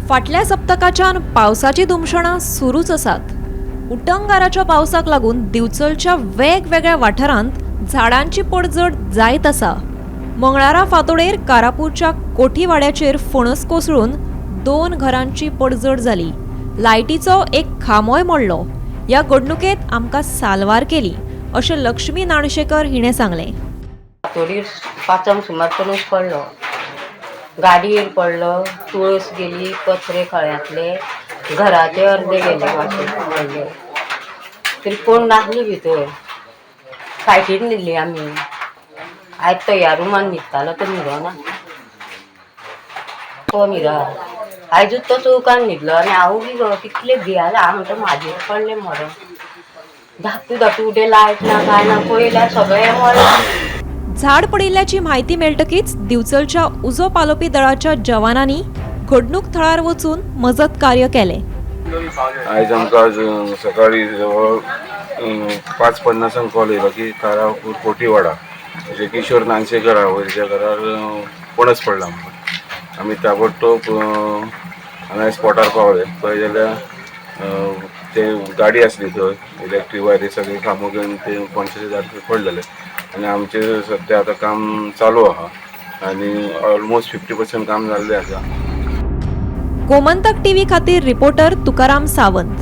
फाटल्या सप्तकाच्यान पावसाची धुमशणां सुरूच आसात. उटंगाराच्या पावसाक लागून दिवचलच्या वेगवेगळ्या वाठारांत झाडांची पडझड जायत आसा. मंगळारा फांतोडेर कारापूरच्या कोठीवाड्याचेर फणस कोसळून 2 घरांची पडझड जाली. लायटीचो एक खांबोय मोडलो. ह्या घडणुकेत आमकां साल्वार केली अशें लक्ष्मी नाणशेकर हिणें सांगलें. फांतोडीर 5 सुमार पणस पडलो, गाडयेर पडलो, तुळस गेली, पत्रे खळ्यांतले, घराचे अर्दे गेले मातशे पडले, तरी कोण नासली भितर. सायटीन न्हिदली आमी. आयज तयार रुमान न्हिदतालो तो न्हिदो ना, तो न्हिदा आयजूच तो चौकान न्हिदलो आनी हांव बी गो कितले भियालो. हांव म्हणटा म्हाजेर पडलें मरण, धाकटू धाकटू उडे लायट ना काय ना, पळयल्यार सगळें मरण. झाड पडिल्ल्याची म्हायती मेळटकीच दिवचलच्या उजो पालोवपी दळाच्या जवानांनी घडणूक थळार वचून मजत कार्य केलें. आयज आमकां सकाळी जवळ 5:50 कॉल येयलो की कारापूर कोटीवाडा जे किशोर नानसेकर आहा तेच्या घरार पणस पडला म्हणून. आमी ताबडतोब हांगा स्पॉटार पावले. पळय जाल्यार ते गाडी आसली थंय, इलेक्ट्रीक वायरी सगळे खांबो घेवन ते पणसाचे झाड थंय पडलेले आनी आमचें सद्या आतां काम चालू आहा आनी ऑलमोस्ट 50% काम जाल्लें आसा. गोमंतक टीव्ही खातीर रिपोर्टर तुकाराम सावंत.